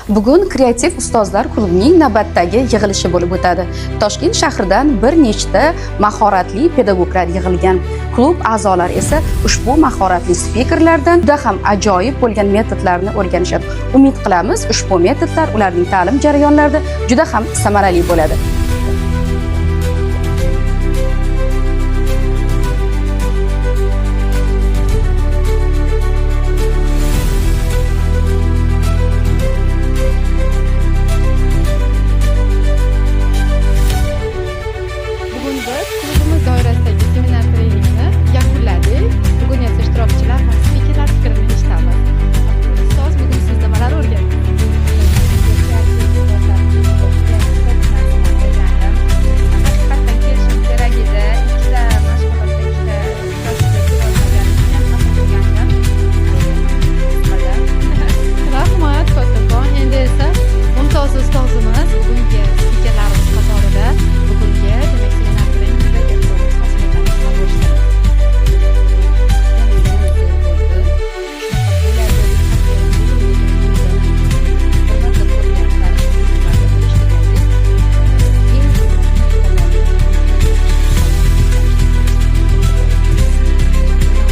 Bugun Kreativ ustozlar klubining navbatdagi yig'ilishi bo'lib o'tadi. Toshkent shahridan bir nechta mahoratli pedagoglar yig'ilgan. Klub a'zolari esa ushbu mahoratli spikerlardan juda ham ajoyib bo'lgan metodlarni o'rganishadi. Umid qilamiz, ushbu metodlar ularning ta'lim jarayonlarida juda ham samarali bo'ladi. Bugun biz klubimiz doirasidagi seminar treningni yakunladik. Bugun esa ishtirokchilar va spikerlar fikrini eshitamiz. Ustoz, bugun siz nimalar o'rgandingiz? Haqiqatdan kelishim kerak edi. Ikkita mashg'ulotda, ikkita uchrashuvda kelolmaganim uchun xafa bo'lgandim. Qildim. Rahmat kattakon. Endi esa Mumtoz ustozimiz bugungi spikerlarimiz qatorida bugungi, demak, seminar treningdagi ustoz bilan bo'lishtiradi. Yana zo'r bo'ldi. Shunaqa bo'ladi deb ham bir marta ko'rgan sifatida bo'lish degandek, eng tomoni.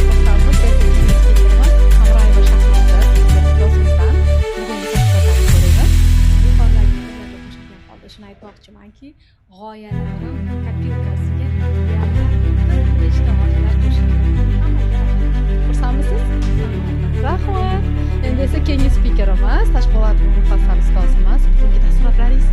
Xursandmiz. Esa keyingi spikerimiz Hamroyeva Shahnoza ustozimizdan bugungi taassurotlarni so'raymiz. Yuqoridagi fikrlarga qo'shilgan holda shuni aytmoqchimanki, g'oyalarim копилка siga yana bir nechta g'oyalar qo'shildi. Hammaga rahmat. Xursandmisiz? Rahmat. Endi esa keyingi spikerimiz Tashpolatova Mufassal ustozimiz. Bugungi taassurotlaringiz?